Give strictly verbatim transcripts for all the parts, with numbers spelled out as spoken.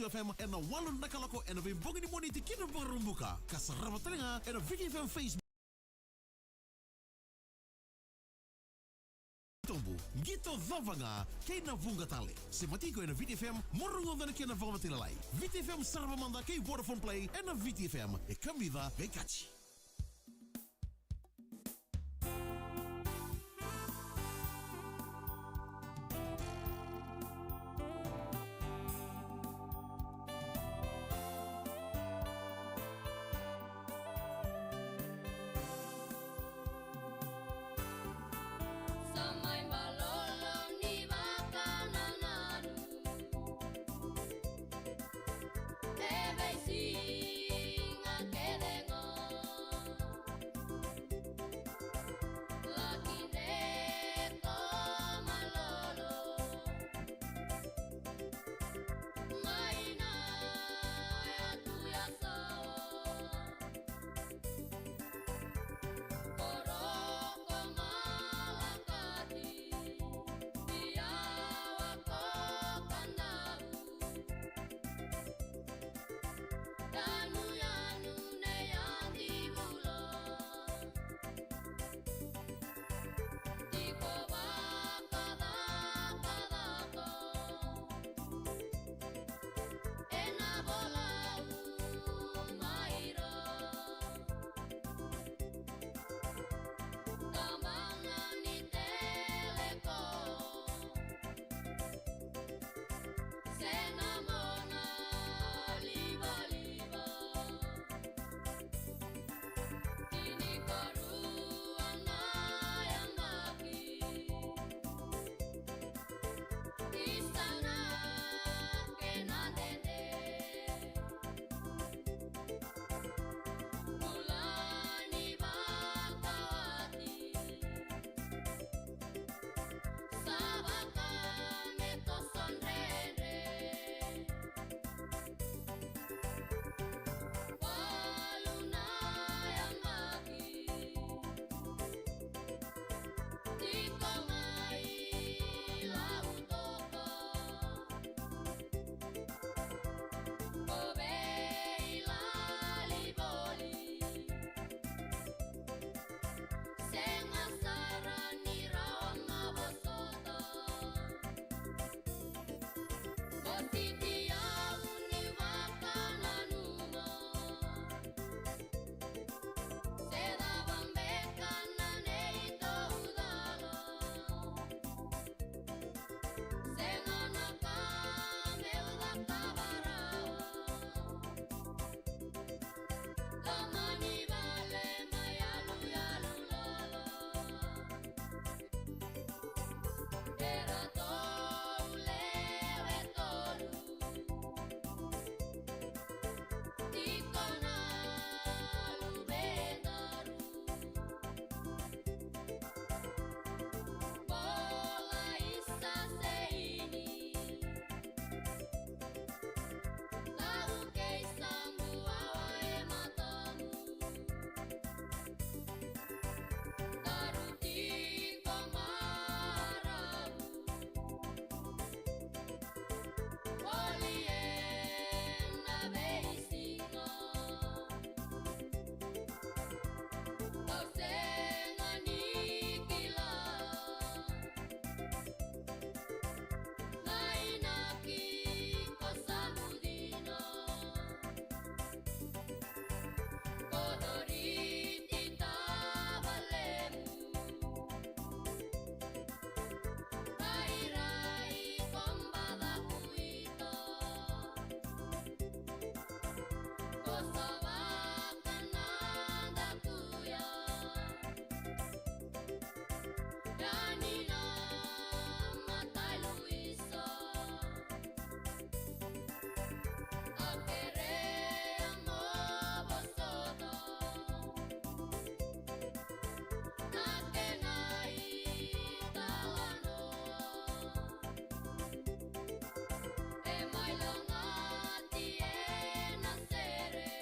F M ena walu na kaloko ena veibogi ni Moniti ki na Vakaraubuka. Ka sarava tale ga ena Viti F M Facebook. Tobu, qito cava ga kei na vuqa tale. Sema tiko ena Viti F M mo rogoca na kena vakamatailalai. Viti F M sarava mada kei Vodafone Play ena Viti F M. E kamica qai kati. Sa mai balolo ni vakanananu e veisiga kece qo. Laki deko malolo mai na yatu ya Sawa. Koroko malakati, ia wako kanavu. Danu yanu ne yandi vulo. Tiko vakacakacaka ena volau mai ro. Tabana ni teleko se na mona livaliva. Tinikarua na yabaki. Isa na kena dede. Bula ni vakawati. Sa vaka me toso dredre. Walu na yabaki. Tiko mai Lautoka. Ko veilalivoli. Sega sara ni rawa na vosota. Ko Siti au ni vakananuma. Se cava beka na neitou cala. Sega na ka meu cakava rawa. Loma ni vale mai yaluyalu lolo. Eratou lewe tolu. Tiko na luvedaru. Bola isa seini. Taru kei samu wawa e matamu. Taru tiko marau. Oli ena veisiga. Au sega ni kila. Na inaki ko savu dina. Ko Doriti tavalemu. Rairai ko baca kuito. Ko sa vaka na dakuya. Yani na matai Luisa. Au kerea mo vosota. Na kena italanoa. E mai lagati ena sere.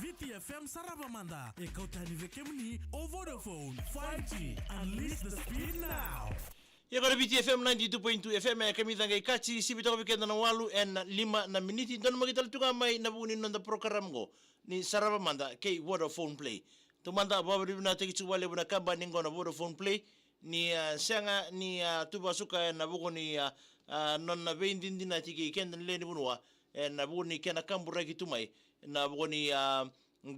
Viti F M sarava mada, e kau tani vei kemuni o Vodafone five G. Unleash the speed now. Ia ko na Viti F M ninety-two point two F M, e kamica qai kaci, sivi toka vei keda na walu ena lima na miniti, donumaki tale tu ga mai na vuku ni noda program qo ni sarava mada kei Vodafone Play. Taumada, vakavinavinakataki tiko vakalevu na kabani qo na Vodafone Play, ni, a, sega ni, a, tu vakasuka ena vuku ni, a, a, nona veidinadinati kei keda na lewe ni vanua, ena vuku ni kena kaburaki tu mai, ena vuku ni, a,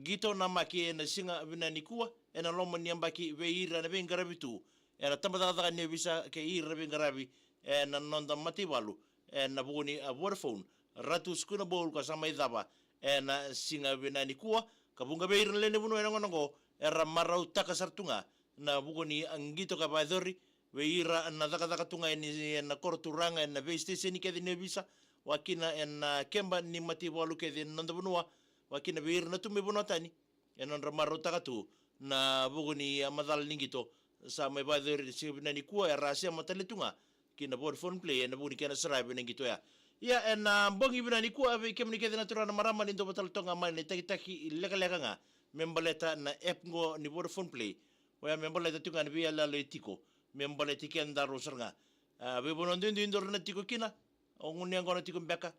qito namaki ena siga vinaka nikua, ena loma ni yabaki vei ira na veiqaravi tu ena tabacakacaka ni ovisa kei ira na veiqaravi ena noda mataivalu, ena vuku ni, a, Vodafone. Ratu Sukuna Bowl ka sa mai cava ena siga vinaka nikua, ka vuqa vei ira na lewe ni vanua ena gauna qo era marautaka sara tu ga na vuku ni, a, qito ka vakayacori vei ira na cakacaka tu ga ena, ena koro turaga, ena veisiteseni kece ni ovisa, vakakina ena keba ni mataivalu kece ena noda vanua, vakakina vei ira na tu mai vanua tani, ena nodra marautaka tu na vuku ni, a, macala ni qito sa mai vakayacori ena siga vinaka nikua, era a sema tale tu ga ki na Vodafone Play ena vuku ni kena saravi na qito ya. Ia, ena bogi vinaka nikua, vei kemuni kece na turaga na marama, ni dou vakatalanoataka mai na itakitaki lekaleka ga me baleta na app qo ni Vodafone Play. Oya me baleta tu ga na veiyaloyalo e tiko me baleti kedaru sara ga. A, veivanua duidui daru na tiko kina, o gunu yaqona tiko beka,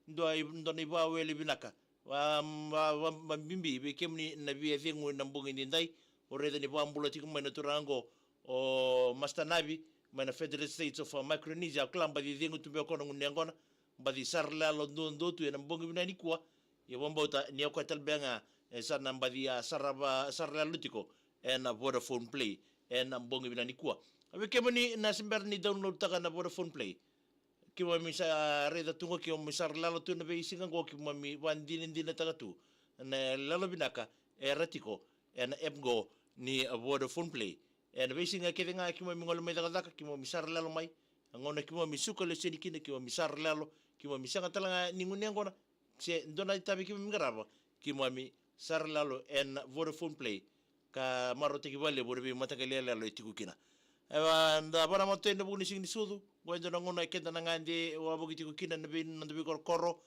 dua i, dua na ivakawele vinaka. Va, va, va, vabibi vei kemuni na via cegu ena bogi nidai. O raica ni vakabula tiko mai na turaga qo o Master Navi mai na Federated States of, uh, Micronesia. Au kila baci cegu tu beka o koya na gunu yaqona, baci saralalo duadua tu ena bogi vinaka nikua. Ia vakabauta ni o koya tale beka ga e sa na baci, a, sarava, saralalo tiko ena Vodafone Play ena bogi vinaka nikua. A, vei kemuni na se bera ni download taka na Vodafone Play, keimami sa raica tu qo, keimami saralalo tu na veisiga qo, keimami vakadinadinataka tu na yaloyalo vinaka era tiko ena app qo ni Vodafone Play. Ena veisiga kece ga keimami gole mai cakacaka, keimami saralalo mai. A gauna keimami suka lesu yani kina, keimami saralalo, keimami sega tale ga ni gunu yaqona se dua na itavi keimami qarava, keimami saralalo ena Vodafone Play. Ka marautaki vakalevu na veimataqali yaloyalo e tiko kina. Eda vakanamata tu ena vuku ni siga ni sucu qo, e dua na gauna keda na gade wavoki tiko kina na vei, na noda veikorokoro.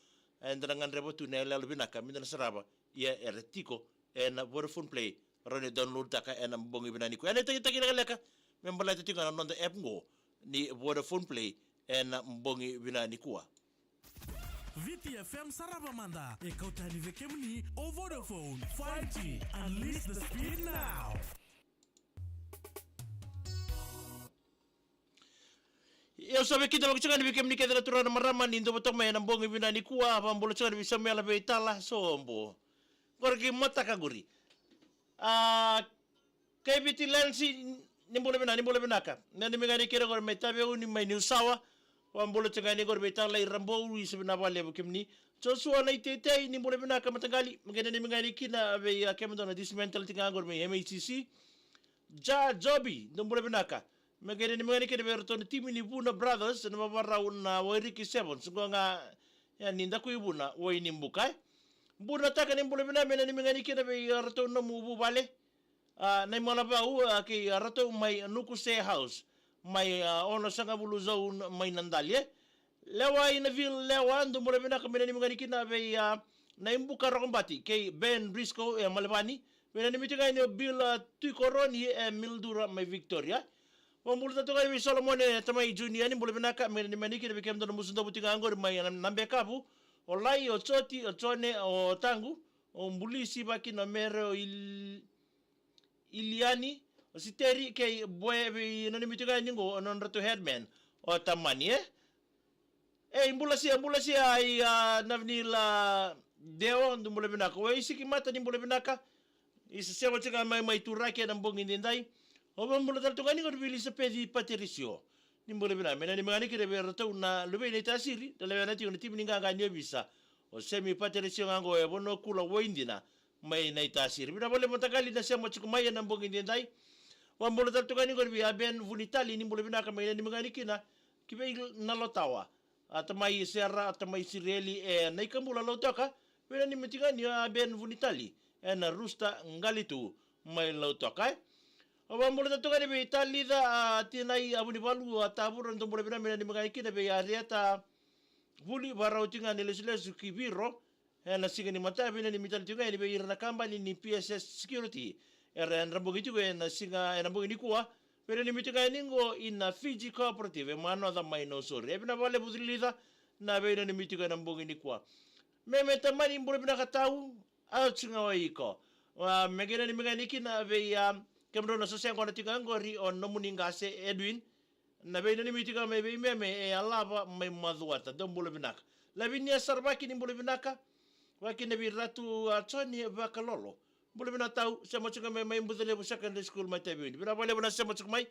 Eda na gadreva tu na yaloyalo vinaka meda na sarava, ia era tiko ena Vodafone Play. Rawa ni download taka ena bogi vinaka nikua. Ena itakitaki lekaleka me baleta tiko ga na noda app qo ni Vodafone Play ena bogi vinaka nikua. Viti F M sarava mada, e kau tani vei kemuni o Vodafone five G. Unleash the speed now. Ia, au sa via kidavaki tiko ga ni vei kemuni kece na turaga na marama ni dou vata mai ena bogi vinaka nikua. Vakabula tiko ga ni vei Samuela Veitala, sobo. Qori ki Mataka qori. A, Kei Viti Lansi, ni bula vinaka, ni bula vinaka. Na neimami gone kina qori mai Taveuni, mai Niusawa. Vakabula tiko ga ni qori vei Talai Rabou, isa vinaka vakalevu kemuni. Joshua Naiteitei, ni bula vinaka mataqali. Me qai na neimami gone kina vei, a, kemudou na dismantle tiko ga qori mai M A C C. Ja Jobi, ni bula vinaka. Me qai na neimami gone kina vei iratou na timi ni Vuna Brothers, na vavarau na Wairiki Sevens. Qo ga, ya ni Dakuivuna, Wainibuka, e. Bunataka, ni bula vinaka, me na neimami gone kina vei iratou na nomu vuvale. A, Naimalavau, a, kei, a, ratou mai Nuku Share House, mai, a, onosagavulu zone mai Nadali, e. Lewa Inaville Lewa, dou bula vinaka, me na neimami gone kina vei, a, Naibuka Rokobati kei Ben Briscoe e Malevani. Me na neimami tiko ga yani o Bill, a, Tuikoroni e Mildura mai Victoria. Vakabula tale tu ga yani vei Solomone Tamai Junior, ni bula vinaka, me na neimami gone kina vei kemudou na musu dovu tiko ga qori mai na, Nabekavu. O Lai, o Joti, o Jone, o Taqu, o Bulisi, vakakina o Mere, o Il-, Iliani, o Siteri kei Boe, vei na neimami tiko ga yani qo, o nodratou headman o Tamani, e. Ei, bula sia, bula sia, i, a, Navinila Dewa, dou bula vinaka. O Isikimata, ni bula vinaka. Isa Sewa tiko ga mai, mai Turaki ena bogi nidai. Au vakabula tale tu ga yani qori vei Ilisapeci Paterisio. Ni bula vinaka, me na neimami gone kina vei iratou na luvei Naitasiri, na lewena tiko na timi ni qaqa ni ovisa. O Semi Paterisio ga qo e Vanua Kula, Waidina, mai Naitasiri. Vinaka vakalevu mataqali na sema tiko mai ena bogi nidai. Vakabula tale tu ga yani qori vei Aben Vunitali, ni bula vinaka, me na neimami gone kina ki vei Nalotawa. A Tamai Sera, a Tamai Sireli e Naikabula, Lautoka. Me na neimami tiko ga yani o Aben Vunitali ena Rooster Qalitu mai Lautoka, e. Au vakabula tale tu ga yani vei Talica, a, Tinai, a, Vunivalu, a, Tavura, dou bula vinaka, me na neimami gone kina vei Arieta Vuli, vakarau tiko ga ni lesulesu ki Viro. ena siga ni mataka, veinanumi tale tiko ga yani vei ira na kabani ni P S S Security. Era yadra bogi tiko ena siga, ena bogi nikua, veinanumi tiko ga yani qo ina Fiji Cooperative e Manoca mai Nausori. E vinaka vakalevu Cililica na veinanumi tiko ena bogi nikua. Meme Tamani, bula vinaka tau, au tiko ga o iko. A, me qai nanumi ga yani kina vei, a, kemudrau na soseaqona tiko ga qori o nomuni qase Edwin. Na veinanumi tiko ga mai vei Meme e Alava mai Macuata, dou bula vinaka. Lavinia Saravaki, ni bula vinaka. Vakakina vei Ratu, a, Joni Vakalolo. Bula vinaka tau, sema tiko ga mai, mai Bucalevu Secondary School mai Taveuni. Vinaka vakalevu na sema tiko mai.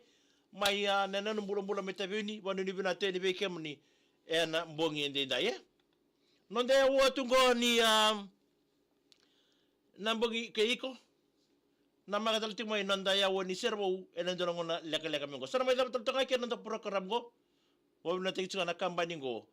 Mai, a, na nanu bulabula mai Taveuni, vanuinui vinaka tu yani vei kemuni ena bogi edaidai, e. Noda yawa tu qo ni, a, na bogi kei iko. Na maka tale tiko mai noda yawa ni Serevou ena dua na gauna lekaleka mai qo. Sa na mai cava tale toka ga kei na noda program qo. Vakavinavinakataki tiko ga na kabani qo